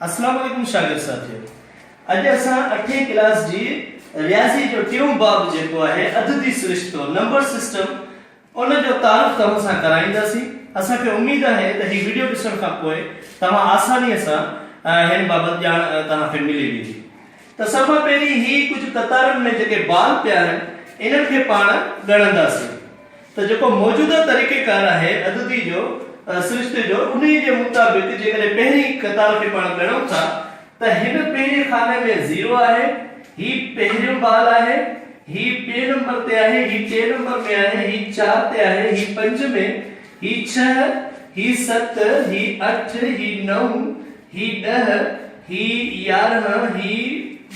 اسلام عليڪم شاگرد ساٿيو اڄ اسان اٺين ڪلاس جي رياضي جو ٽيون باب جيڪو آهي عددي سرشتو نمبر سسٽم ان جو تعارف توهان سان ڪرائينداسين اسان کي اميد آهي ته هي وڊيو ڏسڻ کان پوء توهان آساني سان هن بابت ڄاڻ توهان کي ملي ويندي ته سڀ کان پهرين هي ڪجهه قطارن ۾ جيڪي بال پيا آهن انهن کي پاڻ ڳڻنداسين ته جيڪو موجوده طريقيڪار آهي عددي جو سرشتي جو انهي جي مطابق جيڪڏهن پهرين قطار کي پاڻ ڳڻون ٿا ته هن پهرين خاني ۾ زيرو آهي هي پهريون بال آهي هي ٻئي نمبر تي آهي هي ٽئين نمبر ۾ آهي هي چار تي آهي هي پنج ۾ هي ڇهه هي ست هي اٺ هي نو هي ڏهه، هي 11، هي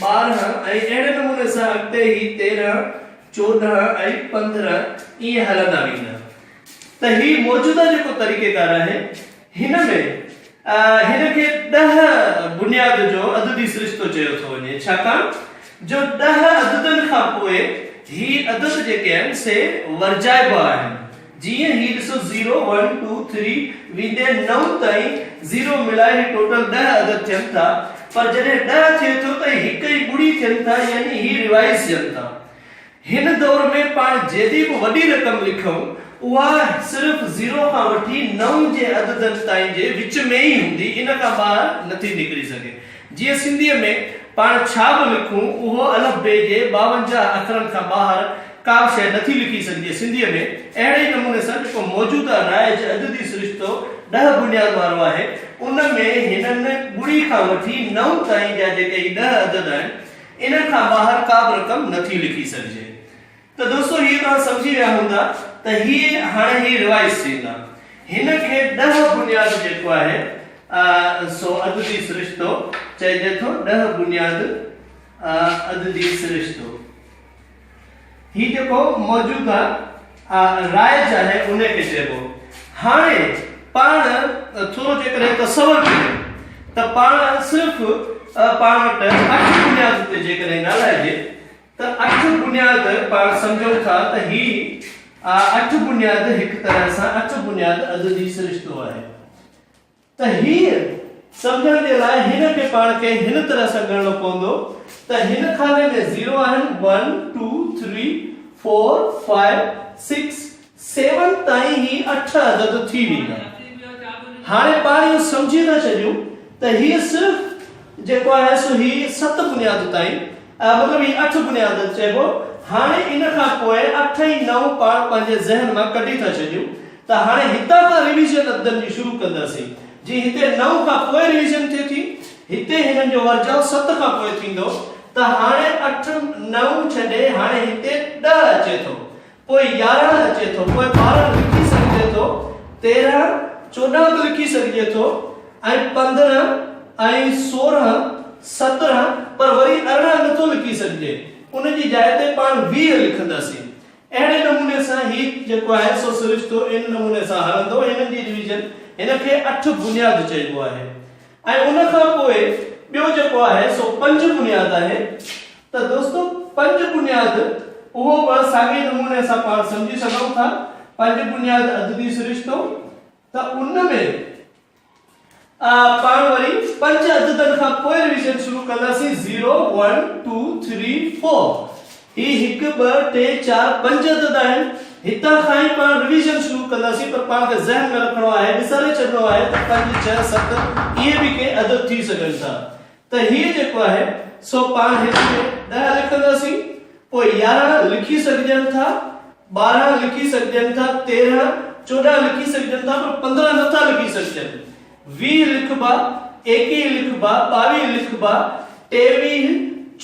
12 ۽ اهڙي نموني سان اڳتي هي 13، 14 ۽ 15 ائين هلندا ويندا. ته هي موجوده جيڪو طريقيڪار آهي هن ۾ هن کي ڏهه بنياد جو عددي سرشتو چيو ٿو وڃي ڇاڪاڻ جو ڏهه عددن کان پوء هي عدد جيڪي آهن سي ورجائبا آهن. جيئن هي ڏسو زيرو، ون، ٽو، ٿري ويندي نو تائين زيرو ملائي هي ٽوٽل ڏهه عدد ٿين ٿا پر جڏهن ڏهه ٿئي ٿو ته هي هڪ ئي ٻڙي ٿين ٿا يعني هي ريوائز ٿين ٿا. هن دور ۾ پاڻ جيڏي به وڏي رقم لکون اها صرف زيرو کان وٺي نو جي عددن تائين جي وچ ۾ ئي هوندي ان کان ٻاهر نٿي نڪري سگهي. جيئن سنڌيء ۾ پاڻ ڇا به لکون اهو الف بي جي 52 اکرن کان ٻاهر ڪا به شيء نٿي لکي سگهجي سنڌيء ۾ اهڙي ئي نموني سان جيڪو موجوده رائج عددي سرشتو ڏهه بنياد وارو آهي ان ۾ هنن ٻڙي کان وٺي نو تائين جا جيڪي هي ڏهه عدد آهن انهن کان ٻاهر ڪا به رقم نٿي لکي سگهجي. ته دوستو هي توهان سمجهي ويا هوندا ته هي هاڻي هي ريوائز ٿيندا. هن کي ڏهه بنياد جيڪو آهي سو عددي سرشتو چئجي ٿو ڏهه بنياد عددي سرشتو. هي جيڪو موجوده رائج آهي ان کي چئبو. هاڻي پاڻ ٿورو جيڪڏهن تصور ڪريون ته پاڻ صرف پاڻ وٽ اٺ بنياد تي جيڪڏهن ڳالهائجي ته اٺ بنياد پاڻ سمجهون ٿا ته هي اٺ بنياد هڪ طرح سان اٺ بنياد عددي سرشتو آهي. ته هيء سمجهڻ جي لاء هن کي پاڻ کي هن طرح سان ڳڻڻو پوندو ته هن خاني ۾ زيرو آهن one, two, three, four, five, six, seven تائين هي اٺ عدد ٿي ويندا. هاڻي پاڻ اهو سمجهي ٿا ڇڏيون ته هيء صرف جيڪو آهي سو هي ست بنياد تائين مطلب هي اٺ بنياد چئبو. هاڻي ان کان پوء اٺ ۽ نو پاڻ پنهنجي ذهن مان ڪڍي ٿا ڇڏيون ته هاڻي هتان کان ريويزن عددن جي شروع ڪنداسين. جي هتي نو کان پوء ريويزن ٿئي ٿي، هتي هنن جو ورجاء ست کان پوء ٿيندو ته هاڻي اٺ نو ڇڏي هاڻي هتي ڏهه اچي ٿو، پوء 11 اچي ٿو، پوء 12 لکي سگهجي ٿو، 13، 14 به لکي سگهجي ٿو ۽ 15 ۽ 16، 17 پر وري 18 نٿو لکي سگهجي، ان جي جاء تي پاڻ 20 لکنداسين. اهڙي نموني سان هي جيڪو آهي سو سرشتو ان نموني سان هلندو. هنن جي ڊويزن هن کي اٺ بنياد چئبو آهي ۽ ان کان پوء ٻيو جيڪو آهي سو پنج بنياد آهي ته دوستو پنج بنياد اهو به ساڳئي نموني سان پاڻ سمجهي سگهون ٿا. پنج بنياد عددي سرشتو ته ان ۾ پاڻ وري پنج عددن کان پوء ريويزن شروع ڪنداسين zero, one, two, three, four. هي هڪ، ٻه، ٽي، چار، پنج عدد آهن. هتان کان ئي پاڻ ريويزن شروع ڪنداسين پر پاڻ کي ذهن ۾ رکڻو آهي، وساري ڇڏڻو آهي ته پنج، ڇهه، ست اهي به ڪي عدد ٿي سگهن ٿا. ته هيء جيڪو آهي سو پاڻ هن ۾ ڏهه لکنداسين، پوء 11 لکي سگهجن ٿا، 12 لکي سگهجن ٿا، 13، 14 لکي سگهجن ٿا پر 15 نٿا لکي سگهجن. 20 لکبا، 21 لکبا، 22 لکبا، 23،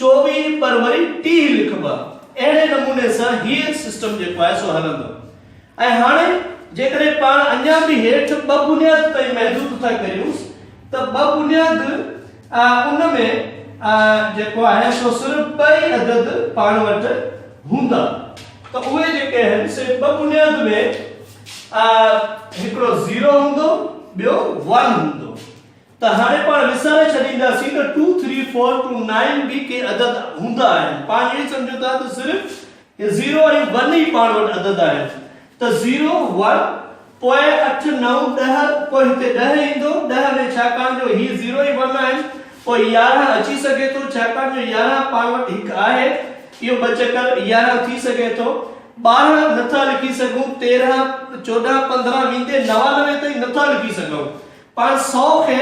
24 پر وري 30 لکبا. اهڙي نموني سان هيء سسٽم جيڪو آهي سو هلندو. ۽ هاڻي جيڪڏهن پاڻ اڃا به هيٺ ٻه بنياد تائين محدود ٿا ڪريون ته ٻه بنياد ان ۾ جيڪو آهي سو صرف ٻه ئي عدد پاڻ وٽ هوندا ته اهي جيڪي آهن سي ٻه بنياد ۾ هڪڙو زيرو هوندو ٻيو ون هوندو ته هاڻي پاڻ وساري ڇڏينداسين ته two three four two nine به ڪي عدد هوندا آهن پاڻ اهو ئي سمجهون ٿا ته صرف زيرو ۽ ون ئي پاڻ وٽ عدد آهن ته زيرو ون پوء اٺ، نو، ڏهه، پوء هتي ڏهه ايندو، ڏهه ۾ ڇاڪاڻ جو هي زيرو ۽ ون آهن، پوء 11 اچي سگهي ٿو، ڇاڪاڻ جو 11 پاڻ وٽ هڪ آهي، اهو ٻه چڪر 11 ٿي سگهي ٿو، 12 نٿا لکي سگهون، 13، 14، 15 ويندي 99 تائين نٿا لکي سگهون، پاڻ سؤ کي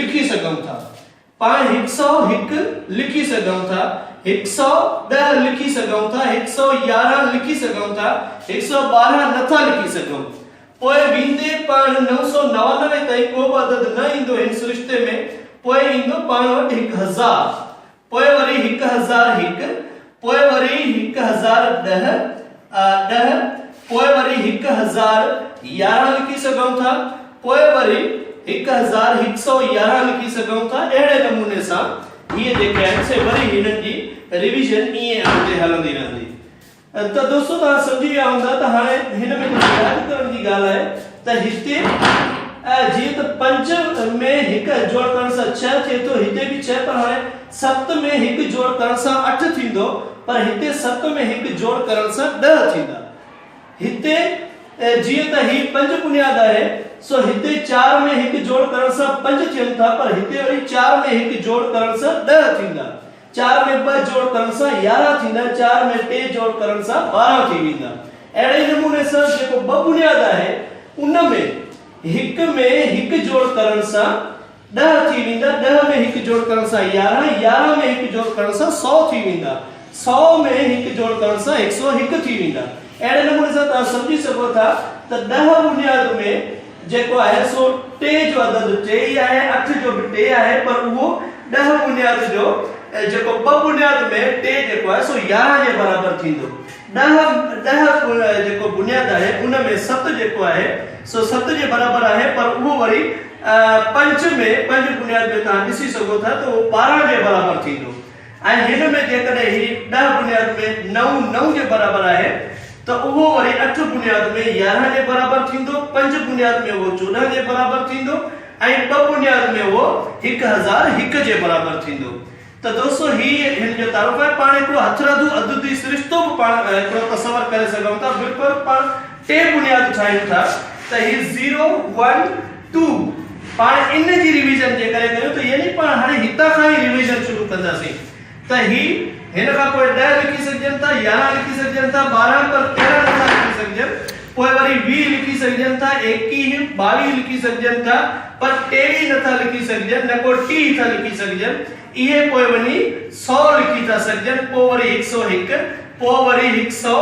لکي سگهون ٿا. پاڻ هڪ سؤ هڪ لکي سگهون ٿا، هڪ سؤ ڏهه لکي سگهون ٿا، هڪ سؤ 11 لکي سگهون ٿا، 112 نٿا لکي سگهون. پوء ويندي پاڻ 999 تائين ڪو به عدد نه ايندو هن سرشتي ۾، پوء ايندو پاڻ وٽ 1000، پوء وري 1001، پوء وري 1010، ڏهه، پوء وري 1011 لکي سگهون ٿا، پوء وري 1111 لکي سگهون ٿا، اهڙي نموني سان هيء جيڪي آهن سي وري هنن جي ريويزن ائين اڳتي هلندي رهندي. ته دوستو توهان سمجهي ويا هوندا ته هاڻي هن ۾ ڪجهه ياد ڪرڻ جي ڳالهه آهي ته هتي جيئن ته پنج ۾ هڪ جوڙ ڪرڻ سان ڇهه ٿئي ٿو هتي به ڇهه پر هاڻي ست ۾ هڪ جوڙ ڪرڻ سان اٺ ٿيندو پر هتي ست ۾ هڪ جوڙ ڪرڻ سان ڏهه ٿيندا. هتي جيئن ته هي پنج بنياد آهي سو هتي چار ۾ هڪ جوڙ ڪرڻ سان پنج ٿين ٿا پر هتي وري چار ۾ هڪ جوڙ ڪرڻ سان ڏهه ٿيندا. چار ۾ ٻه جوڙ ڪرڻ سان 11 ٿيندا، چار ۾ ٽي جوڙ ڪرڻ سان 12 ٿي ويندا. اهڙي ئي نموني سان جيڪو ٻه بنياد آهي ان ۾ هڪ ۾ هڪ جوڙ ڪرڻ سان ڏهه ٿي ويندا، ڏهه ۾ هڪ جوڙ ڪرڻ سان 11، 11 ۾ هڪ جوڙ ڪرڻ سان سؤ ٿي ويندا، سؤ ۾ هڪ جوڙ ڪرڻ سان 101 ٿي ويندا. اهڙي نموني سان توهان سمجهي سگهو ٿا ته ڏهه بنياد ۾ جيڪو آهي سو ٽي جو عدد ٽي ئي آهي، اٺ جو به ٽي آهي پر اهو ڏهه بنياد جو جيڪو ٻه بنياد ۾ ٽي جيڪو آهي سو 11 جي برابر ٿيندو. ڏهه ڏهه جيڪو بنياد آهي ان ۾ ست جيڪو آهي سو ست جي برابر آهي پر اهو وري پنج ۾ پنج بنياد ۾ توهان ڏسي سگهو ٿا ته اهو 12 جي برابر ٿيندو ۽ هن ۾ جيڪڏهن هي ڏهه بنياد ۾ نو نو جي برابر آهي ته اهو وري اٺ بنياد ۾ 11 جي برابر ٿيندو، پنج بنياد ۾ اهو 14 جي برابر ٿيندو ۽ ٻه بنياد ۾ اهو 1001 جي برابر ٿيندو. ته دوستو هي هن جو تعارف آهي پاڻ هڪڙو هٿرادو عددي سرشتو به پاڻ هڪڙو تصور ڪري سگهون ٿا بلڪل پاڻ ٽي بنياد ٺاهيون ٿا ته هي زيرو ون ٽو پاڻ ان جي ريويزن جي ڪري ڪريون ته يعني پاڻ هاڻي هتان کان ئي ريويزن شروع ڪنداسين ته هي هن کان پوء 10 لکي سگهجن ٿا، 11 لکي سگهجن ٿا، 12 پر 13 نٿا لکي سگهجن، پوء وري 20 لکي سگهجن ٿا، 21، 22 لکي سگهجن ٿا، پر 23 نٿا لکي سگهجن، نه ڪو 30 ٿا لکي سگهجن، اهي پوء وڃي سؤ لکي ٿا سگهجن، پوء وري هڪ سؤ هڪ، پوء وري هڪ سؤ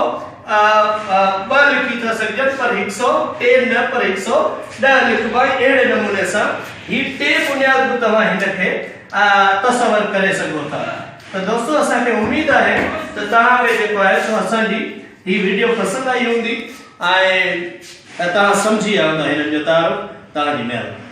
ٻه لکي ٿا سگهجن، پر هڪ سؤ ٽي نه پر 110 لکبا ۽ اهڙي نموني سان هي ٽي بنياد به توهان هن کي تصور ڪري سگهو ٿا. ته دوستو اسان کي اميد آهي ته توهان کي جيڪو آهي سو اسان جي هي وڊيو پسند آئي هوندي ۽ توهان سمجهي ويا هوندا هنن جو تعارف. توهان جي مهرباني.